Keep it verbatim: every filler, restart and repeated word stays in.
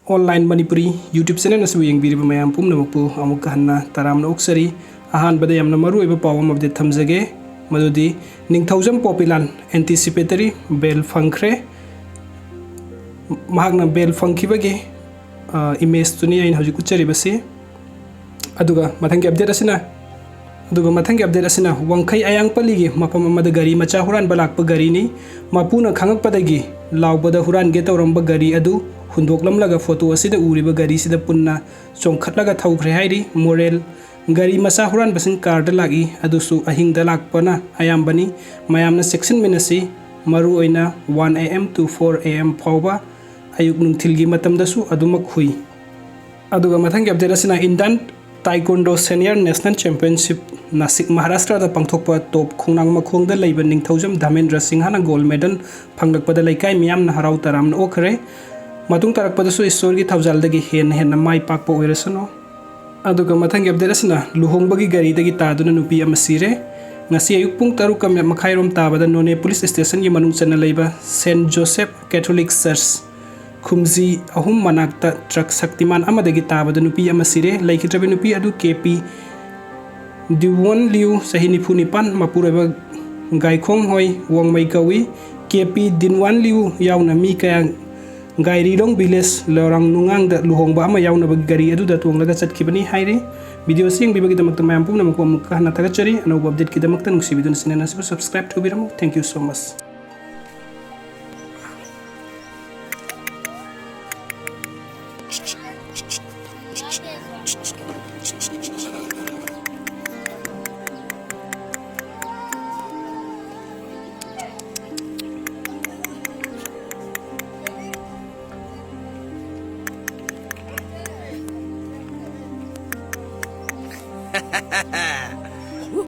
Online Manipuri YouTube channel ꯑꯁꯤꯕꯨ ꯌꯦꯡꯕꯤꯔꯤꯕ ꯃꯌꯥꯝ ꯄꯨꯝꯅꯃꯛꯄꯨ ꯑꯃꯨꯛꯀ ꯍꯟꯅ ꯇꯔꯥꯝꯅ ꯑꯣꯛꯆꯔꯤ꯫ ꯑꯍꯥꯟꯕꯗ ꯌꯥꯝꯅ ꯃꯔꯨꯑꯣꯏꯕ ꯄꯥꯎ ꯑꯃ update ꯊꯝꯖꯒꯦ, ꯃꯗꯨꯗꯤ ꯅꯤꯡꯊꯧꯖꯝ ꯄꯣꯄꯤꯂꯥꯜ, anticipatory bail ꯐꯪꯈ꯭ꯔꯦ꯫ ꯃꯍꯥꯛꯅ bail ꯐꯪꯈꯤꯕꯒꯤ, ꯑ, image ꯇꯨꯅꯤ ꯑꯩꯅ ꯍꯧꯖꯤꯛ ꯎꯠꯆꯔꯤꯕꯁꯤ꯫ ꯑꯗꯨꯒ ꯃꯊꯪꯒꯤ update ꯑꯁꯤꯅ, ꯑꯗꯨꯒ ꯃꯊꯪꯒꯤ update ꯑꯁꯤꯅ ꯋꯥꯡꯈꯩ ꯑꯌꯥꯡꯄꯜꯂꯤꯒꯤ ꯃꯐꯝ ꯑꯃꯗ ꯒꯥꯔꯤ ꯃꯆꯥ ꯍꯨꯔꯥꯟꯕ ꯂꯥꯛꯄ ꯒꯥꯔꯤꯅꯤ꯫ ꯃꯄꯨꯅ ꯈꯪꯉꯛꯄꯗꯒꯤ ꯂꯥꯎꯕꯗ ꯍꯨꯔꯥꯟꯒꯦ ꯇꯧꯔꯝꯕ ꯒꯥꯔꯤ ꯑꯗꯨ ꯍꯨꯟꯗꯣꯛꯂꯝꯂꯒ photo ꯑꯁꯤꯗ ꯎꯔꯤꯕ ꯒꯥꯔꯤꯁꯤꯗ ꯄꯨꯟꯅ ꯆꯣꯡꯈꯠꯂꯒ ꯊꯧꯈ꯭ꯔꯦ ꯍꯥꯏꯔꯤ꯫ ꯃꯣꯔꯦꯜ: ꯒꯥꯔꯤ ꯃꯆꯥ ꯍꯨꯔꯥꯟꯕꯁꯤꯡ car ꯗ ꯂꯥꯛꯏ, ꯑꯗꯨꯁꯨ ꯑꯍꯤꯡꯗ ꯂꯥꯛꯄꯅ ꯑꯌꯥꯝꯕꯅꯤ꯫ ꯃꯌꯥꯝꯅ ꯆꯦꯛꯁꯤꯟꯃꯤꯟꯅꯁꯤ, ꯃꯔꯨꯑꯣꯏꯅ one A M to four A M ꯐꯥꯎꯕ ꯑꯌꯨꯛ ꯅꯨꯡꯊꯤꯜꯒꯤ ꯃꯇꯝꯗꯁꯨ ꯑꯗꯨꯃꯛ ꯍꯨꯏ꯫ ꯑꯗꯨꯒ ꯃꯊꯪꯒꯤ update ꯑꯁꯤꯅ Indian Taekwondo Senior National Championship Nashik ꯃꯍꯥꯔꯥꯁꯇ꯭ꯔꯗ ꯄꯥꯡꯊꯣꯛꯄ top ꯈꯣꯡꯅꯥꯡ ꯃꯈꯣꯡꯗ ꯂꯩꯕ ꯅꯤꯡꯊꯧꯖꯝ ꯙꯥꯃꯦꯟꯗ꯭ꯔ ꯁꯤꯡꯍꯅ gold medal ꯐꯪꯂꯛꯄꯗ ꯂꯩꯀꯥꯏ ꯃꯤꯌꯥꯝꯅ ꯍꯔꯥꯎ ꯇꯔꯥꯝꯅ ꯑꯣꯛꯈ꯭ꯔꯦ꯫ ꯃꯇꯨꯡ ꯇꯥꯔꯛꯄꯗꯁꯨ ꯏꯁꯣꯔꯒꯤ ꯊꯧꯖꯥꯜꯗꯒꯤ ꯍꯦꯟꯅ ꯍꯦꯟꯅ ꯃꯥꯏ ꯄꯥꯛꯄ ꯑꯣꯏꯔꯁꯅꯨ꯫ ꯑꯗꯨꯒ ꯃꯊꯪꯒꯤ update ꯑꯁꯤꯅ ꯂꯨꯍꯣꯡꯕꯒꯤ ꯒꯥꯔꯤꯗꯒꯤ ꯇꯥꯗꯨꯅ ꯅꯨꯄꯤ ꯑꯃ ꯁꯤꯔꯦ꯫ ꯉꯁꯤ ꯑꯌꯨꯛ ꯄꯨꯡ ꯇꯔꯨꯛꯀ ꯃꯈꯥꯏꯔꯣꯝ ꯇꯥꯕꯗ ꯅꯣꯅꯦ police station ꯒꯤ ꯃꯅꯨꯡ ꯆꯟꯅ ꯂꯩꯕ Saint Joseph Catholic Church ꯈꯨꯝꯖꯤ ꯑꯍꯨꯝ ꯃꯅꯥꯛꯇ truck Shaktiman ꯑꯃꯗꯒꯤ ꯇꯥꯕꯗ ꯅꯨꯄꯤ ꯑꯃ ꯁꯤꯔꯦ꯫ ꯂꯩꯈꯤꯗ꯭ꯔꯕ ꯅꯨꯄꯤ ꯑꯗꯨ K P ꯗꯤꯋꯣꯟ ꯂꯤꯌꯨ, ꯆꯍꯤ ꯅꯤꯐꯨ ꯅꯤꯄꯥꯟ, ꯃꯄꯨꯔꯣꯏꯕ ꯒꯥꯏꯈꯣꯡ ꯍꯣꯏ ꯋꯣꯡꯃꯩ ꯀꯧꯏ꯫ K P ꯗꯤꯟꯋꯥꯟ ꯂꯤꯌꯨ ꯌꯥꯎꯅ ꯃꯤ ꯀꯌꯥ ꯒꯥꯏꯔꯤꯂꯣꯡ village, ꯂꯣꯔꯥꯡ ꯅꯨꯡꯉꯥꯡꯗ ꯂꯨꯍꯣꯡꯕ ꯑꯃ ꯌꯥꯎꯅꯕꯒꯤ ꯒꯥꯔꯤ ꯑꯗꯨꯗ ꯇꯣꯡꯂꯒ ꯆꯠꯈꯤꯕꯅꯤ ꯍꯥꯏꯔꯤ꯫ Video ꯑꯁꯤ ꯌꯦꯡꯕꯤꯕꯒꯤꯗꯃꯛꯇ ꯃꯌꯥꯝ ꯄꯨꯝꯅꯃꯛꯄꯨ ꯑꯃꯨꯛꯀ ꯍꯟꯅ ꯊꯥꯒꯠꯆꯔꯤ꯫ ꯑꯅꯧꯕ update ꯀꯤꯗꯃꯛꯇ ꯅꯨꯡꯁꯤꯕꯤꯗꯨꯅ channel ꯑꯁꯤꯕꯨ subscribe ꯇꯧꯕꯤꯔꯝꯃꯨ꯫ Thank you so much.